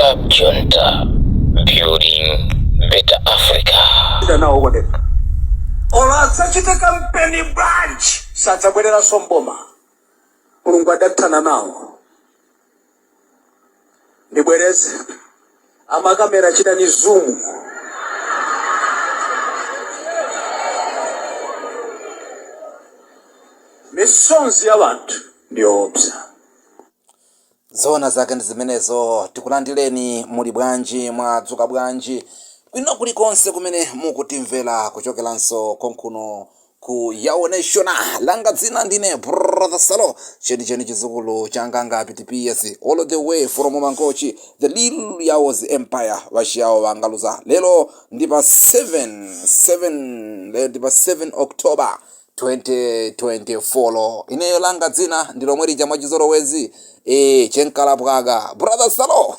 Club Junta, building better Africa. Nawo okondeka, olo adzachite kampeni bwanji, sadzabwereranso mboma. Mulungu adathana nawo. Ndibwereze, amakamera, chitani zoom. Misonzi ya anthu ndiyoopsa. Zoona zake ndi zimenezo. Tikulandireni. Muli bwanji? Mwadzuka bwanji kwina kulikonse kumene mukutimvera kuchokeranso konkuno ku Yawo Nation? Langa dzina ndine Brother Salo, chenicheni chizukulu changanga PTPS, all the way from Mangochi, the little Yawo's empire. Vachiyawo vangaluza. Lero ndi pa 7 7, lero ndi pa 7 October 2024. Ineyo langa dzina ndi lomwe lija mwachizolowezi, chenkalapwaga Brother Salo,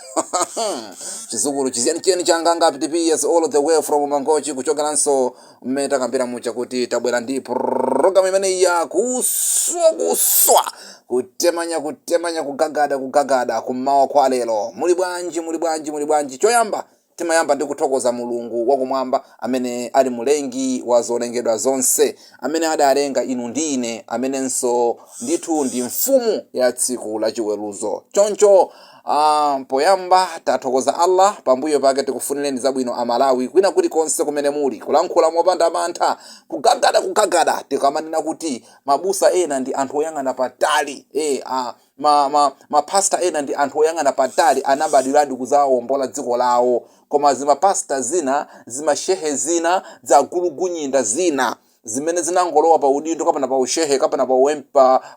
chizukulu chenicheni changanga PTPS, all the way from Mangochi, kuchokeranso mmene takambira mucha kuti tabwera ndi program imene ya kuswa kuswa, kutemanya kutemanya, kugagada kugagada kummawa kwa lero. Muli bwanji? Muli bwanji? Muli bwanji? Choyamba timayamba ndi kuthokoza Mulungu wakumwamba amene ali mulengi wa zolengedwa zonse, amene adalenga inu ndi ine, amenenso ndithu ndi mfumu ya tsiku la chiweruzo. Choncho poyamba tathokoza Allah, pambuyo pake tikufunireni zabwino Amalawi kwina kulikonse kumene muli. Kulankhula mopanda mantha, kugagada kugagada, tikamanena kuti mabusa ena ndi anthu oyang'ana patali, mapasta ena ndi anthu oyang'ana patali, anabadwiradi kudzawombola dziko lawo. Koma zimapasta zina, zimashehe zina, zagulugunyinda zina zimene zinangolowa pa udindo kapena pa ushehe kapena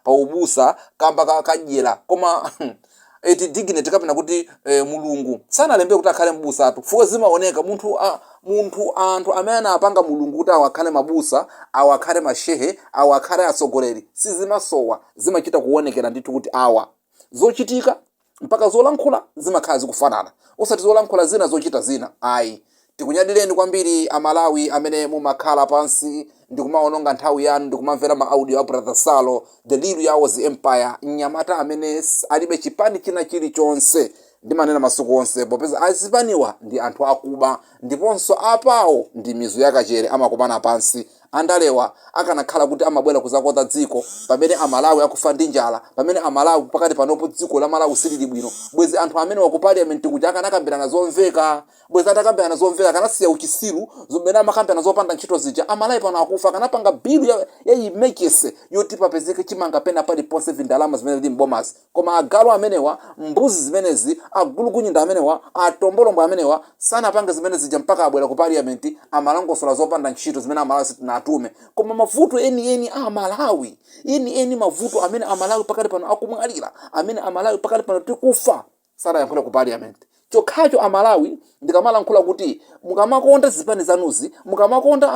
pa ubusa kamba kadyera, koma eti dignity kapena kuti Mulungu sanalembe kuti akhale mbusatu, fuko zimaoneka munthu munthu anthu amene anapanga Mulungu kuti awo akhale mabusa, awo akhale mashehe, awo akhale atsogoleri, sizimasowa, zimachita kuonekera ndithu kuti awa zochitika mpaka zolankhula zimakhala zikufanana, osati zolankhula zina, zochita zina, ayi. Tikunyadireni kwambiri Amalawi amene mumakhala pansi ndikumaononga nthawi yanu ndikumamvera ma audio a Brother Salo, the little Yawo's empire, mnyamata amene alibe chipani china chilichonse. Ndimanena masiku onse, popeza azipaniwa ndi anthu akuba ndiponso apawo ndi mizu yakachere, amakumana pansi. Andalewa akanakhala kuti amabwera kuzakonza dziko pamene Amalawi akufa ndi njala, pamene Amalawi pakati panopo dziko la Malawi silili bwino, bwezi anthu amene waku parliament kuti akanakambirana zomveka, bwezi atakambirana zomveka, akanasiya uchisiru zimene amakambirana zopanda ntchito zija. Amalawi pano akufa. Akanapanga bill ya emergency yoti papezeke chimanga pena paliponse, vindalama zimene zili mbomasi. Koma agalu amenewa, mbuzi zimenezi, agulukunyinda amenewa, atombolombo amenewa sanapange zimene zija, mpaka abwera ku parliament amalongosola zopanda ntchito zimene Amalawi sitinatume. Koma mavuto enieni a Amalawi, enieni mavuto amene Amalawi pakati pano akumwalira, amene Amalawi pakati pano tikufa, sanayankhule ku parliament. Chokhacho Amalawi, ndikamalankhula kuti mukamakonda zipani zanuzi, mukamakonda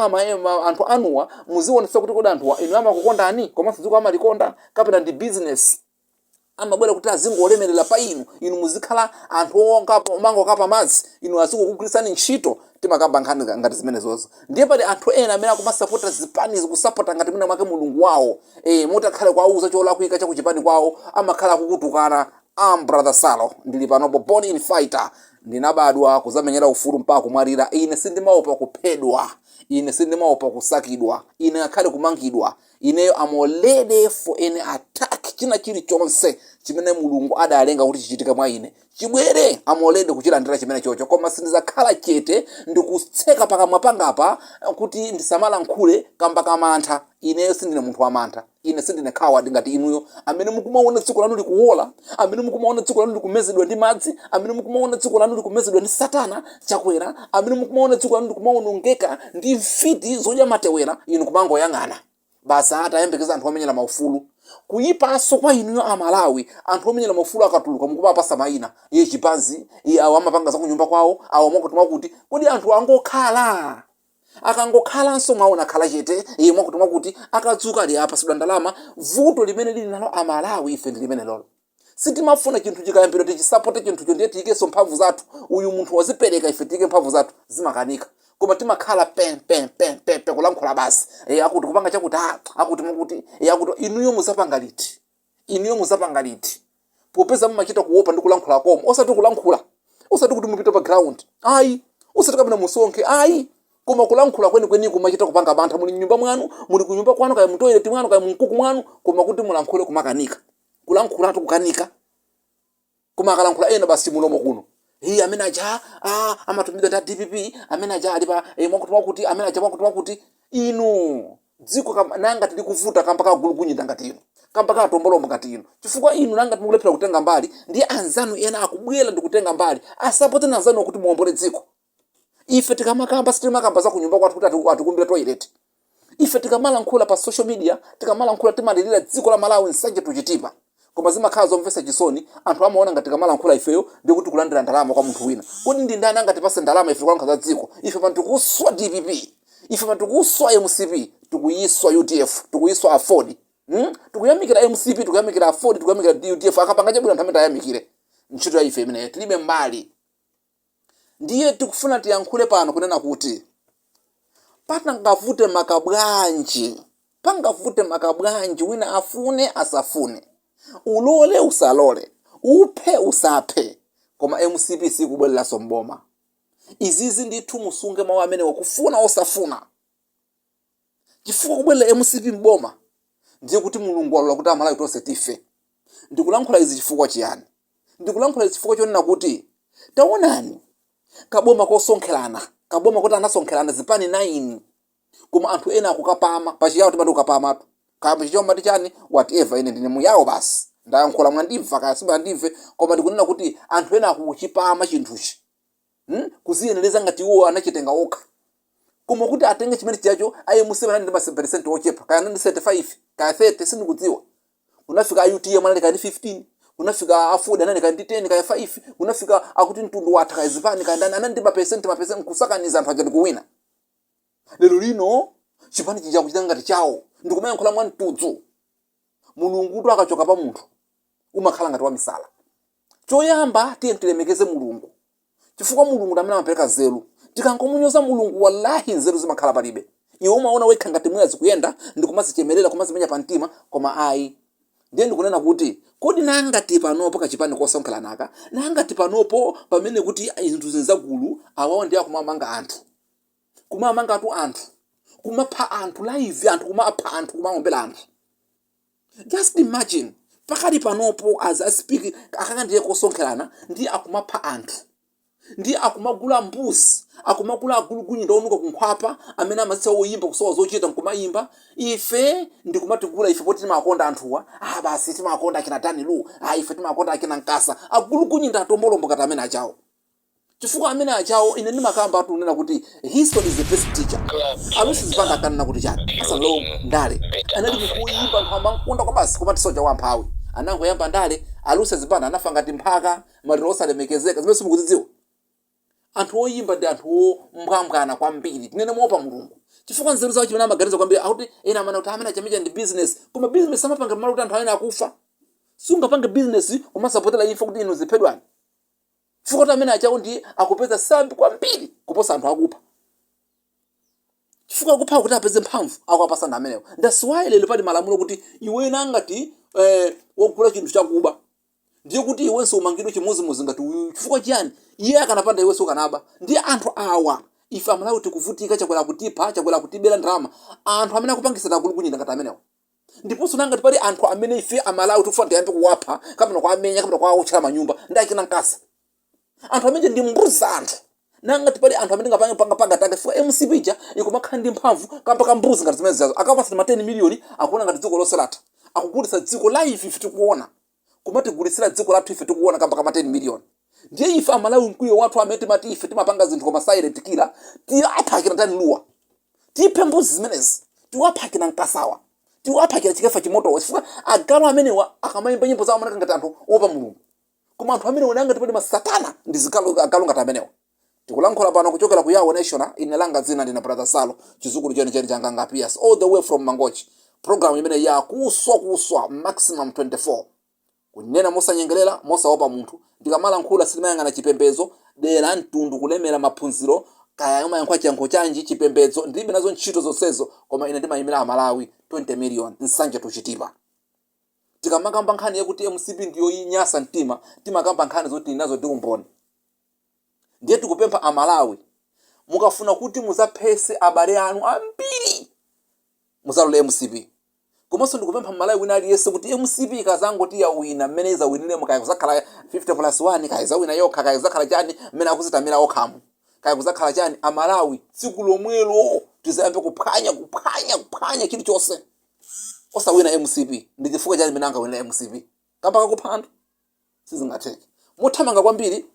anthu anuwa, muzionetsa kuti kodi anthuwa inu amakukondani komanso dziko amalikonda, kapena ndi business, amabwera kuti azingolemerera pa inu, inu muzikhala anthu omangokapa madzi, inu azingokugwiritsani ntchito. Timakamba nkhani ngati zimenezozo. Ndiye pali anthu ena amene akumasapota zipani, kusapota ngati mwina mwake mulungu wawo, mutakhale kwauza cholakwika chakuchipani kwawo, amakhala akukutukana. Am Brother Salo, ndili panopo, born in fighter, ndinabadwa kuzamenyera ufulu mpaka kumwalira. Ine sindimaopa kuphedwa, ine sindimaopa kusakidwa, ine ngakhale kumangidwa. Ineyo am ready for any attack. China chilichonse chimene Mulungu adalenga kuti chichitike mwa ine chibwere, am ready kuchilandira chimene chocho. Koma sindizakhala chete ndikutseka pakamwa pangapa kuti ndisamalankhule kamba kamantha. Ineyo sindine munthu wamantha, ine sindine coward ngati inuyo amene mukumaona dziko lanu likuwola, amene mukumaona dziko lanu likumezedwa ndi madzi, amene mukumaona dziko lanu likumezedwa ndi Satana Chakwera, amene mukumaona dziko lanu likumaonongeka ndi mfiti zodya matewera, inu kumangoyang'ana basi. Atayembekeza anthu omenyera maufulu kuyipanso kwa inuyo Amalawi, anthu omenyera maufulu akatuluka mukumapasa mayina, iye chipanzi, iye awo amapanga za kunyumba kwawo, awo mwakuti mwakuti. Kodi anthu angokhala, akangokhalanso mwaona khala chete, iye mwakuti mwakuti, akadzuka ali apasidwa ndalama. Vuto limene lili nalo Amalawi ife ndi limene lolo. Sitimafuna chinthu chikayambidwa tichisapote chinthucho, ndiye tiyikenso mphamvu zathu. Uyu munthu wazipereka, ife tiyike mphamvu zathu, zimakanika. Koma timakhala pen pen pen pen pen, kulankhula basi, akuti kupanga chakuti, akuti mwakuti, akuti. Inuyo muzapanga liti? Inuyo muzapanga liti? Popeza mumachita kuopa ndi kulankhula komo, osati kulankhula. Usati kuti mupite pa ground, ayi. Usati kapena musonkhe, ayi. Koma kulankhula kwenikweni kumachita kupanga mantha. Muli mnyumba mwanu, muli kunyumba kwanu, kaya mutoilet mwanu, kaya mumkuku mwanu, koma kuti mulankhule kumakanika. Kulankhulatu kukanika. Koma akalankhula ena, basi, mulomo kuno. Iye amene aja, amatumidwa ndi a DPP, amene aja ali pa mwakuti mwakuti, amene aja mwakuti mwakuti. Inu, dziko nanga tili kuvuta kamba ka gulugunyinda ngati inu, kamba ka atombolombo ngati inu, chifukwa inu nanga timukulephera kutenga mbali, ndi anzanu ena akubwera ndi kutenga mbali. Asapoteni anzanu kuti muombole dziko. Ife tikamakamba, sitimakamba za kunyumba kwathu kuti atikumbire toilet. Ife tikamalankhula pa social media, tikamalankhula, timalirira dziko la Malawi, Nsanje to Chitipa. Koma zimakhala zomvetsa chisoni, anthu amaona ngati tikamalankhula ifeyo ndikuti kulandira ndalama kwa munthu wina. Kodi ndi ndani angatipase ndalama ife tikulankhula za dziko? Ife pano tikuswa DPP, ife pano tikuswa MCP, tikuyiswa UDF, tikuyiswa AFORD, Tikuyamikira MCP, tikuyamikira AFORD, tikuyamikira UDF. Akapanga chabwino anthu amene tayamikire. Ntchito ya ife imeneyo, tilibe mbali. Ndiye tikufuna tiyankhule pano kunena kuti patangavute makabwanji, pangavute makabwanji, wina afune asafune, ulole usalole, uphe usaphe, koma MCP sikubwereranso mboma. Izizi ndithu musunge mawu amenewa, kufuna osafuna, chifukwa kubwerera MCP mboma ndiye kuti Mulungu walola kuti Amalawi tonse tife. Ndikulankhula izi chifukwa chiyani? Ndikulankhula izi chifukwa chonena kuti taonani kaboma kosonkherana, kaboma kuti anasonkherana zipani 9, koma anthu ena akukapama. Pachiyawo timati ukapamatu, kaya pachichawo mati chani, whatever, ine ndine muyawo basi. Ndayankhula, mwandimva kaya simwandimve, koma ndikunena kuti anthu ena akuchipama chinthuchi, Kuziyenereza ngati iwo anachitenga okha. Koma kuti atenge chimene chijacho, a MCP anali ndi maperesenti ochepa, kaya anali 35 kaya 30, sindikudziwa. Kunafika a UTM anali kaya ndi 15, kunafika AFORD anali kaya ndi 10 kaya 5, kunafika akuti mtundu watha, kaya zipani, kaya ndani, anali ndi maperesenti, nkusakaniza anthu aja ndikuwina. Lero lino chipani chija kuchita ngati chawo, ndikumayankhula mwa mtudzu. Mulungutu akachoka pa munthu umakhala ngati wamisala. Choyamba, tiye tilemekeze Mulungu, chifukwa Mulungu ndi amene amapereka nzeru. Tikangomunyoza Mulungu, wallahi, nzeru zimakhala palibe. Iwe umaona wekha ngati mwina zikuyenda, ndikumazichemerera, kumazimenya pa mtima, koma ayi. Ndiye ndikunena kuti kodi nangati panopo kachipani kosonkheranaka, nangati panopo pamene kuti zinthu zinzagulu awawa, ndiye akumamanga anthu, kumamangatu anthu, kumapha anthu live, anthu kumapha anthu, kumaombera anthu. Just imagine, pakali panopo, as I speak, akaka ndiye kosonkherana, ndiye akumapha anthu, ndiye akumagula mbuzi, akumagula agulugunyi ndionuka kunkhwapa amene amazitsa woyimba, kusowa zochita nkumayimba. Ife ndikumatigula ife poti timakonda anthuwa. Ah, basi, timakonda akina Danilu. Ah, ife timakonda akina Nkasa. Agulugunyi ndi atombolombo ngati amene ajawo, chifukwa amene ajawo, ine ndimakamba tunena kuti history is the best teacher. A Lucius Banda akanena kuti chani asanalowe ndale? Anali munthu woyimba, anthu amankonda kwa basi, koma tisoja wamphawi. Anangoyamba ndale, a Lucius Banda anafa ngati mphaka, maliro osalemekezeka. Zimene simukuzidziwa, anthu oyimba ndi anthu ombwambwana kwambiri, tinene moopa Mulungu, chifukwa nzeru zawo, chimene amaganiza kwambiri, akuti ena amene kuti amene achamecha ndi business, koma business amapanga malo kuti anthu amene akufa. Sungapange business kumasapotera imfa kuti inu ziphedwani, chifukwa kuti amene achawo ndi akupeza sambi kwambiri kuposa anthu akupha, chifukwa akupha kuti apeze mphamvu akuwapasana amenewo. That's why lero pali malamulo kuti iwe nangati wogula chinthu chakuba, ndiye kuti iwenso umangidwe chimodzimodzi ngati uyu. Chifukwa chiyani? Iye akanapanda, iwenso ukanaba. Ndiye anthu awa, ife Amalawi tikuvutika, Chakwera kutipha, Chakwera kutibera ndalama, anthu amene akupangisa akulukunyinda ngati amenewo. Ndiponso nangati pali anthu amene ife Amalawi tikufuna tiyambe kuwapha kapena kuwamenya kapena kuwawotchera manyumba, ndi akina Nkasa. Anthu amene ndi mbuzi za anthu. Nangati pali anthu amene ngapange panga tanga, chifukwa MCP ija ikumakhala ndi mphamvu kamba ka mbuzi ngati zimene zijazo. Akapasa ma 10 miliyoni, akuona ngati dziko lonse latha. Akugulitsa dziko live, ife tikuona, kumatigulitsira dziko lathu ife tikuona, kamba kama 10 miliyoni. Ndiye ife Amalawi, mkwiyo wathu amene timati ife timapanga zinthu koma silent killer, tiapha akina Dan Lu, tiphe mbuzi zimenezi, tiwapha akina Nkasawa, tiwapha akina Chikefa Chimotowa, chifukwa agalu amenewa akamayimba nyimbo zawo amaoneka ngati anthu opa Mulungu, koma anthu amene onanga tipati masatana ndi zigalo, agalu ngati amenewa. Tikulankhula pano kuchokera ku Yawo National. Ine langa dzina ndine Brother Salo, chizukulu chenicheni cha Nganga Pias, all the way from Mangochi. Program imene yakuswa kuswa Maximum 24, kunena mosanyengerera, mosaopa munthu. Ndikamalankhula sitimayang'ana chipembedzo, dera, mtundu, kulemera, maphunziro, kaya umayankhula chiyankho chanji, chipembedzo, ndilibe nazo ntchito zonsezo, koma ine ndimayimira Amalawi 20 million, Nsanje to Chitipa. Tikamakamba nkhani yakuti MCP ndiyo inyasa mtima, timakamba nkhani zoti tili nazo ndi umboni. Ndiye tikupempha Amalawi, mukafuna kuti muzaphese abale anu ambiri, muzalole MCP. Komanso ndikupempha Mmalawi wina aliyense kuti MCP ikazangoti yawina, mmene izawiniremo, kaya kuzakhala 50 plus 1, kaya izawina yokha, kaya kuzakhala chani, mmene akuzitamira okhamu, kaya kuzakhala chani, Amalawi, tsiku lomwelo tizayambe kuphwanya, kuphwanya, kuphwanya chilichonse. Osawina MCP, ndi chifukwa chani mmene angawinira MCP? Kamba kakupha anthu, sizingatheke. Mothamanga kwambiri,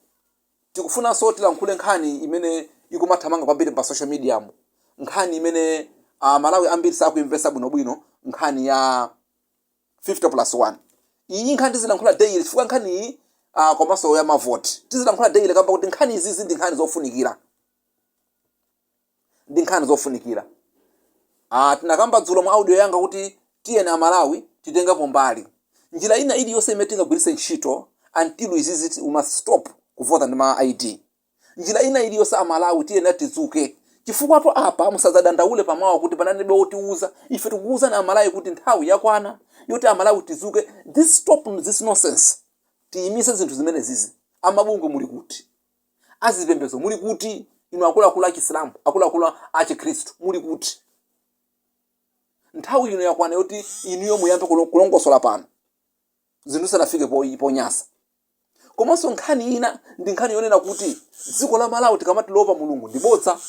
tikufunanso tilankhule nkhani imene ikumathamanga kwambiri pa social media mu, nkhani imene Malawi ambiri sakuimvesa bwinobwino, nkhani ya 50 plus 1. Iyi nkhani tizilankhula daily, chifukwa nkhani iyi, komanso ya mavoti, tizilankhula daily kamba kuti nkhani izizi ndi nkhani zofunikira, ndi nkhani zofunikira. Tinakamba dzulo mu audio yanga kuti tiyeni Amalawi titengapo mbali njira ina iliyonse imene tingagwiritse ntchito until izizi, we must stop kuvota ndi ma ID. Njira ina iliyonse, Amalawi, tiyena tidzuke, chifukwa to apa musadzadandaule pamawa kuti panalibe wotiuza. Ife tikukuwuzani Amalawi kuti nthawi yakwana yoti Amalawi tidzuke. This stop this nonsense, tiyimise zinthu zimene zizi. Amabungwe muli kuti? Azipembedzo muli kuti? Inu akuluakulu achisilamu, akuluakulu achikhristu, muli kuti? Nthawi ino yakwana yoti inuyo muyambe kulongosola pano zinthu zisanafike ponyasa. Komanso nkhani ina ndi nkhani yonena kuti dziko la Malawi tikamati loopa Mulungu ndi bodza,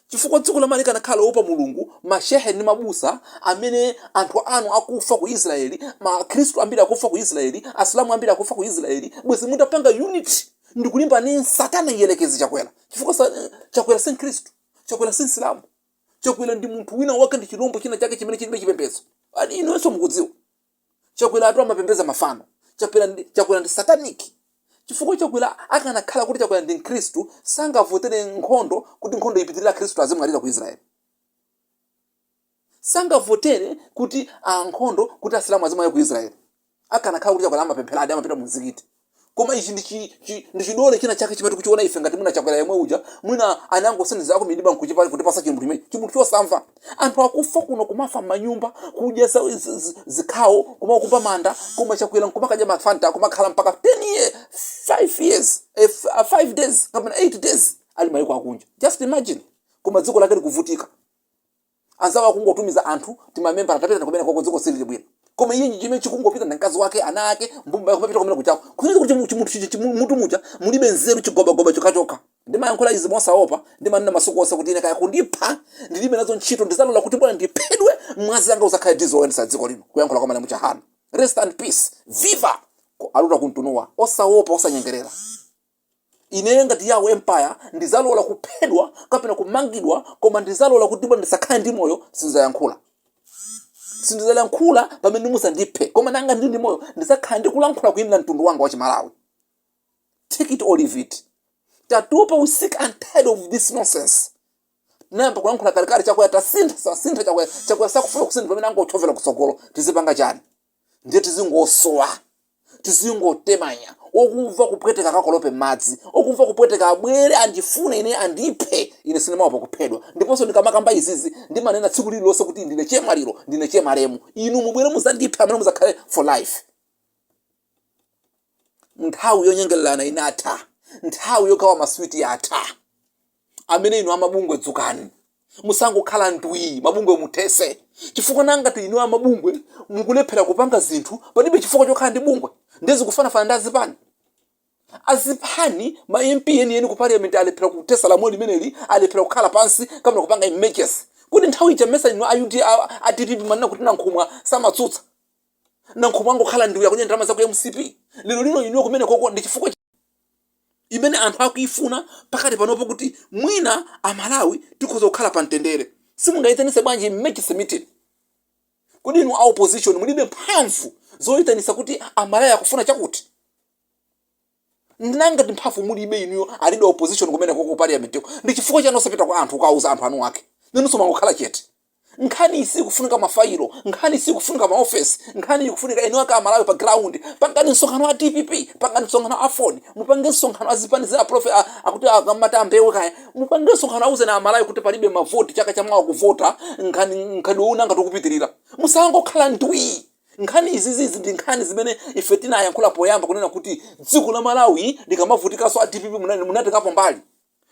chifukwa dziko la Malawi likanakhala loopa Mulungu, mashehe ndi mabusa amene anthu anu akufa ku Israeli, makhristu ambiri akufa ku Israeli, asilamu ambiri akufa ku Israeli, bwezi mutapanga unity ndikulimba ni satana iyelekezi Chakwera, chifukwa Chakwera si Mkhristu, Chakwera si Msilamu, Chakwera ndi munthu wina wake, ndi chilombo china chake chimene chilibe chipembedzo. Ani inunso mukudziwa Chakwera atu amapembedza mafano. Chakwera ndi satanic, chifukwa Chakwera akanakhala kuti Chakwera ndi Mkhristu, sangavotere nkhondo, kuti nkhondo ipitirira, Khristu azimwalira ku Israeli. Sangavotere kuti nkhondo, kuti asilamu azimwalira ku Israeli, akanakhala kuti Chakwera amapempheradi, amapita mu mzikiti. Koma ichi ndi chidole china chake chimene tikuchiona ife ngati mwina Chakwera yemwe uja mwina anangosendeza akumidima nkuchipa kutipasa chinthu chimene chimunthu chosamva. Anthu akufa kuno, kumafa m'manyumba, kudya zikhawo, kumakumba manda, koma Chakwera nkumakadya mafanta, kumakhala mpaka 10 year, 5 years, 5 days kapena 8 days ali mayiko akunja. Just imagine, koma dziko lake likuvutika. Anzawo akungotumiza anthu timamembala, tapita kumene koko, dziko silili bwino. Koma iye chimene chikungopita ndi mkazi wake, ana ake, mbumba kumapita kumene kuchako, kusonyeza kuti chimunthu chichi mutu muja mulibe nzeru, chigobagoba chokhachokha. Ndimayankhula izi mosaopa, ndimanena masiku onse kuti ine kaya kundipha ndilibe nazo ntchito, ndizalola kuti bwana ndiphedwe, mwazi anga uzakhale diesel woyendetsa dziko lino. Kuyankhula kwa malemu Chahana, rest and peace, viva aluta kuntunuwa. Osaopa, osanyengerera. Ine ngati Yawo Empire ndizalola kuphedwa kapena kumangidwa, koma ndizalola kuti bwana ndisakhale ndi moyo, sindizayankhula, sindizayankhula pamene musandiphe. Koma nanga ndili ndi moyo, ndizakhala ndikulankhula kuyimira mtundu wanga wa Chimalawi. Take it or leave it. Tatopa, we sick and tired of this nonsense. Tinayamba kulankhula kalekale, Chakwera tasintha, sasintha Chakwera. Chakwera sakufuna kusintha, pamene angotchovera kutsogolo. Tizipanga chani? Ndiye tizingosowa, tizingotemanya. Okumva kupweteka kakolope m'madzi, okumva kupweteka abwere andifune ine, andiphe ine. Sindimaopa kuphedwa. Ndiponso ndikamakamba izizi, ndimanena tsiku lililonse kuti ndine chemaliro, ndine chemalemu. Inu mubwere muzandiphe, amene muzakhale for life. Nthawi yonyengererana inatha, nthawi yogawa maswiti yatha. Amene inu amabungwe, dzukani, musangokhala ndwi. Mabungwe muthese, chifukwa nangati inu amabungwe mukulephera kupanga zinthu, palibe chifukwa chokhala ndi bungwe. Ndizikufanafana ndi azipani. Azipani, ma MP enieni ku parliament alephera kuthesa lamulo limeneli, alephera kukhala pansi kapena kupanga emergency. Kuti nthawi ija mmesa inu a UD, a DPP manena kuti Nankhumwa samatsutsa, Nankhumwa angokhala ndiwe akudya ndalama za ku MCP. Lero lino inuyo kumene koko, ndi chifukwa imene anthu akuifuna pakati panopo kuti mwina Amalawi tikhoza kukhala pa mtendere. Simungayitanise bwanji emergency meeting? Kodi inu a opposition mulibe mphamvu zoyitanisa kuti Amalawi akufuna chakuti? Nangati mphamvu mulibe inuyo alibe opposition kumene koko parliament, ndi chifukwa chani osapita kwa anthu ukauza anthu anu ake? Ninunso mangokhala chete. Nkhani sikufunika mafailo, nkhani sikufunika maofesi, nkhani ikufunika enu ake Amalawi pa ground. Pangani msonkhano wa DPP, pangani msonkhano a Ford, mupange msonkhano azipani zina, profe akuti akamati ambewe kaya, mupange msonkhano, auzeni Amalawi kuti palibe mavoti chaka chamawa kuvota. Nkhani nkhani una ngati ukupitirira, musangokhala ndwi. Nkhani izizizi ndi nkhani zimene ife tinayankhula poyamba kunena kuti dziko la Malawi likamavutikanso a DPP munatikapo mbali.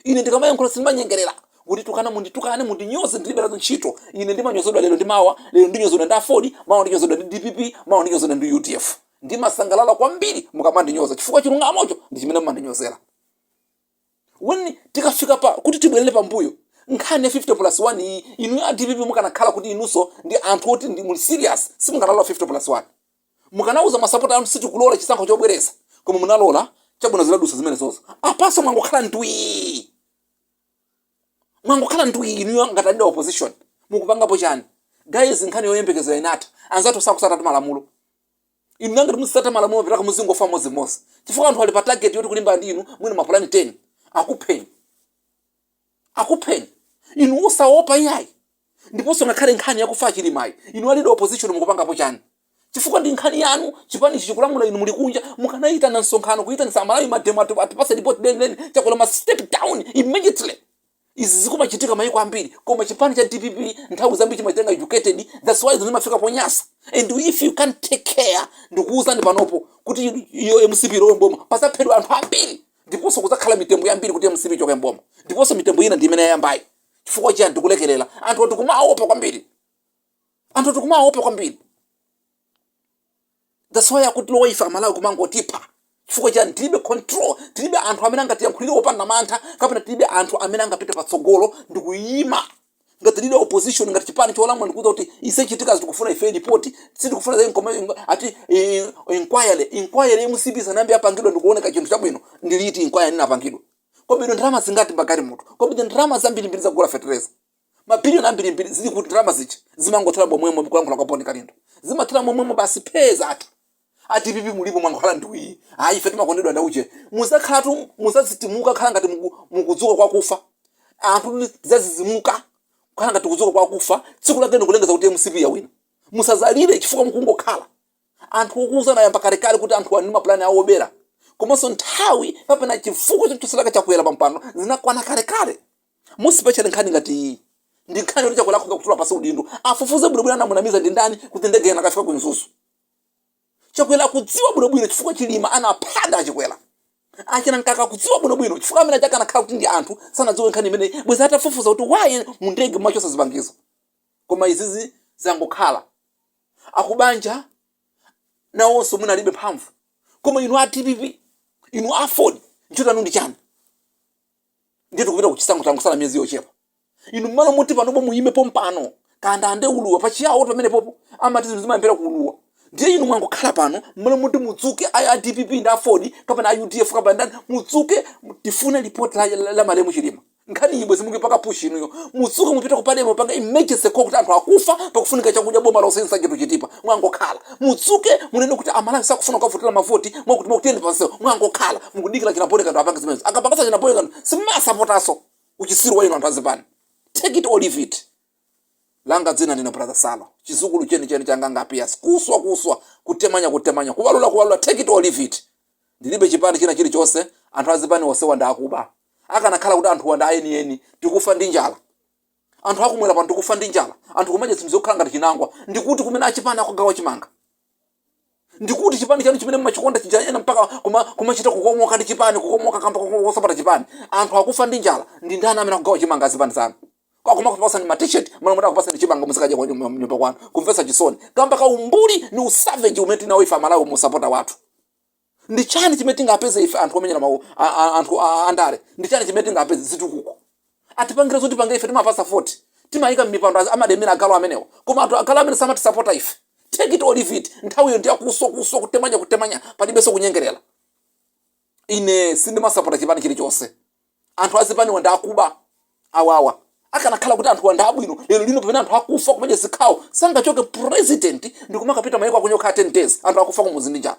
Ine ndikamayankhula sindimanyengerera kuti tukana, munditukane, mundinyoze, ndilibe nazo ntchito. Ine ndimanyozedwa lero ndi mawa. Lero ndinyozedwa ndi AFORD, mawa ndinyozedwa ndi DPP, mawa ndinyozedwa ndi UDF. Ndimasangalala kwambiri mukamandinyoza chifukwa chilungamocho ndi chimene mumandinyozera. When tikafika pa kuti tibwerere pambuyo, nkhani ya 50 plus 1 iyi, inu a DPP mukanakhala kuti inunso ndi anthu oti ndi muli serious, simukanalola 50 plus 1. Mukanauza masapota anu, "Sitikulola chisankho chobwereza." Koma munalola. Chabwino, ziladusa zimene zozo. Apaso mwangokhala ndwii, mwangokhala ndwii. Inuyo ngati leader opposition mukupangapo chani? Guys, nkhani yoyembekezera inatha. Anzathu sakusata malamulo. Inu nangati muzisata malamulo, mapitaka muzingofa modzimodzi chifukwa anthu ali pa target yoti kulimbana ndi inu. Mwina mapulani 10 akupheni, akupheni inu usaopa iyayi. Ndiponso ngakhale nkhani yakufa Chilimayi, inu a leader opposition mukupangapo chani? Chifukwa ndi nkhani yanu, chipani ichi chikulamula, inu muli kunja. Mukanayitana msonkhano, kuyitanisa Amalawi mademo, atipase report lenileni. Chakwera must step down immediately. Izi zikumachitika mayiko ambiri, koma chipani cha DPP nthawi zambiri chimachitenga educated. That's why zimafika ponyasa. And if you can't take care, ndikuwuzani panopo kuti iyo MCP ilowe mboma, pazaphedwa anthu ambiri ndiponso kuzakhala mitembo yambiri kuti MCP ichoke mboma. Ndiponso mitembo ina ndi imene yayambayi. Chifukwa chiyani? Tikulekerera anthu, tikumaopa kwambiri, anthu tikumaopa kwambiri. That's why akutilowa ife Amalawi kumangotipha. Chifukwa chani? Tilibe control, tilibe anthu amene angatiyankhulire opanda mantha, kapena tilibe anthu amene angapite patsogolo ndikuyima ngati leader opposition, ngati chipani cholamula, ndikuuza kuti ise chitika, tikufuna ife report, sitikufuna za ati inquiry. Inquiry MCP sanambe apangidwa ndikuoneka chinthu chabwino. Ndiliti inquiry inapangidwa? Kobidwe ndalama zingati magalimoto? Kobidwe ndalama zambirimbiri zakugula fertilizer, mabiliyoni ambirimbiri, zili kuti ndalama zija? Zimangothera momwemo. Kulankhula kwa Boni Kalindo, zimathera momwemo basi, pheza ata. A DPP mulipo, mwangokhala ndiwi. Ayi, ife timakondedwa ndauche. Muzakhalatu muzazitimuka, khala ngati mukudzuka kwa kufa. Anthu tizazizimuka kukhala ngati kudzuka kwa kufa, tsiku lake ndikulengeza kuti MCP yawina. Musazalire chifukwa mukungokhala. Anthu okuuzana ayamba kalekale kuti anthu ali ndi mapulani awo obera. Komanso nthawi kapena chifukwa chochoseraka Chakwera pampando zinakwana kalekale. Musipechele nkhani ngati iyi ndi nkhani yoti Chakwera akhoza kutula pasi udindo, afufuze bwinobwino anamunamiza ndi ndani kuti ndege inakafika ku Mzuzu. Chakwera akudziwa bwinobwino chifukwa Chilima anaphada achikwera achina Mkaka akudziwa bwinobwino chifukwa amene achakanakhala kuti ndi anthu sanadziwe nkhani imene bwezi atafufuza kuti why mu ndege mumachosa zipangizo. Koma izizi zangokhala akubanja nawonso munalibe mphamvu. Koma inu a DPP, inu AFORD, ntchito yanu ndi chani? Ndiye tikupita kuchisankho, tangosala miyezi yochepa. Inu mmalo moti panopo muyime pompano kanda ande uluwa pachiyawo pamene popo amati zinthu zimayambira kuuluwa, ndiye inu mwangokhala pano. Mmalo moti mudzuke a DPP ndi AFORD kapena a UDF kapena ndani, mudzuke, tifune ripoti la malemu Chilima. Nkhani ibwe zimukipaka push. Inuyo mudzuke, mupite ku parliament, mupanga emergency call kuti anthu akufa, pakufunika chakudya, boma lonse chinthu chitipa. Mwangokhala. Mudzuke, munene kuti Amalawi sakufuna kukavotera mavoti mwakuti mwakutiyende pansewo. Mwangokhala mukudikira chinapole kanthu apange zimenezo. Akapangasa chinapole kanthu, simmasapotaso uchisiru wa inu anthu azipani. Take it or leave it. Langa dzina ndine Brother Salo, chizukulu chenicheni changanga Pias. Kuswa kuswa, kutemanya kutemanya, kuwalula kuwalula. Take it or leave it. Ndilibe chipani china chilichonse. Anthu azipani onsewa ndi akuba. Akanakhala kuti anthuwa ndi aenieni, tikufa ndi njala. Anthu akumwera pano tikufa ndi njala, anthu kumadya zinthu zokhala ngati chinangwa. Ndikuti kumene achipani akugawa chimanga? Ndikuti chipani chanu chimene mumachikonda chija, ena mpaka kumachita kukomoka ndi chipani, kukomoka kamba kosapata chipani? Anthu akufa ndi njala, ndi ndani amene akugawa chimanga? Azipani zanu akumakupasani ma T-shirt malo moti akupasani chimanga muzikadya kwa nyumba kwanu. Kumvetsa chisoni kamba ka umbuli ni usavage umene tinawo ife Amalawi musapota wathu. Ndi chani chimene tingapeze ife anthu omenyera mawu, anthu andale? Ndi chani chimene tingapeze? Zitukuko atipangira zoti pange ife timapasa 40, timayika m'mipando, amademera agalu amenewo. Koma anthu agalu amene samatisapota ife. Take it or leave it. Nthawiyo ndi yakuswa kuswa, kutemanya kutemanya, palibenso kunyengerera. Ine sindimasapota chipani chilichonse. Anthu azipaniwa ndi akuba awawa. Akanakhala kuti anthuwa ndi abwino, lero lino pamene anthu akufa kumadya zikhawo, sangachoke president ndikumakapita mayiko akunja kukhala 10 days, anthu akufa kumuzi ndi njala.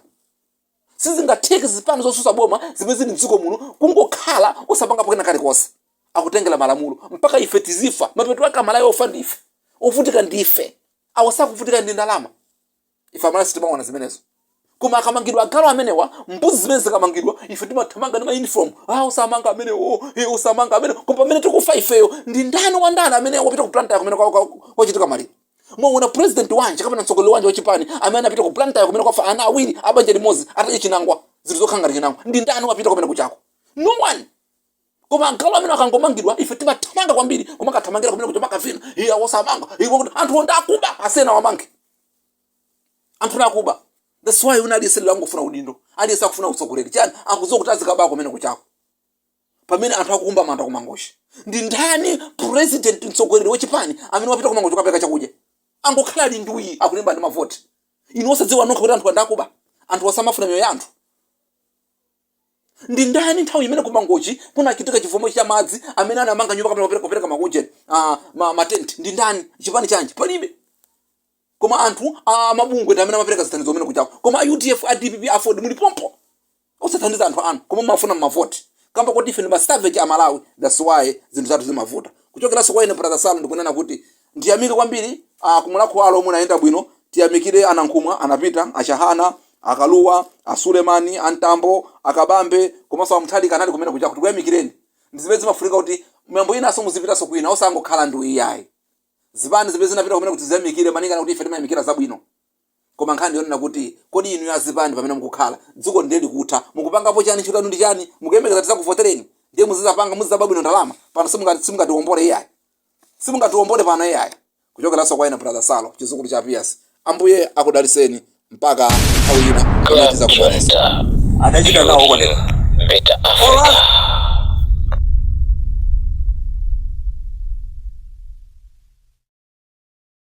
Sizingatheke zipani zosusa boma zimene zili mdziko muno kungokhala osapangapo kena kalikonse, akutengera malamulo mpaka ife tizifa. Mapeto ake Amalawi ofa ndife, ovutika ndife. Awa sakuvutika ndi ndalama. Ife Amalawi sitimaona zimenezo. Koma akamangidwa agalu amenewa, mbuzi zimene zikamangidwa, ife timathamanga ndi mauniform, "Ah, usamanga amenewo, eh, usamanga amene." Koma pamene tikufa ifeyo, ndi ndani wandani amene wapita ku Blantyre kumene kwachitika maliro? Mwaona president wanji kapena mtsogoleri wanji wachipani amene anapita ku Blantyre kumene kwafa ana awiri abanja limodzi atadya chinangwa, zinthu zokhala ngati chinangwa? Ndi ndani wapita kumene kuchako? No one. Koma agalu amene akangomangidwa, ife timathamanga kwambiri kumakathamangira kumene kuja, makavina iye wosamanga iwo kuti anthu onda akuba asena wamange anthu nakuba. That's why una aliyense lero angofuna udindo, aliyense akufuna utsogoleri. Chani? Akudziwa kuti azikaba kumene kuchako pamene anthu akukumba manda kumangochi. Ndi ndani president, mtsogoleri wachipani amene wapita kumangochi kukapereka chakudya? Angokhala ali nduyi akulimba ndi mavoti. Inu osadziwa nokha kuti anthu andakuba, anthu osamafuna miyoyo ya anthu. Ndi ndani nthawi imene kumangochi kunachitika chivomo cha madzi amene anamanga nyumba kapena kupereka makunje matenti? Ndi ndani? Chipani chanji? Palibe. Koma anthu amabungwe ndi amene amapereka zithandizo kumene kuchako. Koma a UDF, a DPP, a Ford muli pompo osathandiza anthu anu, koma mumafuna mmavoti. Kamba kuti ife ndi masavage Amalawi, that's why zinthu zathu zimavuta. Kuchokeranso kwa ine Brother Salo, ndikunena kuti ndiyamike kwambiri kumulakho alo omwe unayenda bwino. Tiyamikire anankhumwa anapita, achahana, akaluwa, asulemani, antambo, akabambe komanso amuthalika anali kumene kuchako. Tikuyamikireni. Ndi zimene zimafunika kuti miyambo inanso muzipitanso kwina, osangokhala ndi iyayi. Zipani zimene zinapita kumene kuti ziyamikire, malingana kuti ife timayamikira zabwino. Koma nkhani yonena kuti, kodi inu azipani pamene mukukhala dziko ndiye likutha, mukupangapo chani? Ntchito yanu ndi chani? Mukuyembekeza tizakuvotereni ndiye muzizapanga, muzizaba bwino ndalama pano? Simungatiwombole iyayi, simungatiwombole pano iyayi. Kuchokeranso kwa ine Brother Salo, chizukulu cha Pias, Ambuye akudaliseni mpaka nthawi ina pamene Club tizakumananso. Junta, Adachita nawo building okondeka better Africa.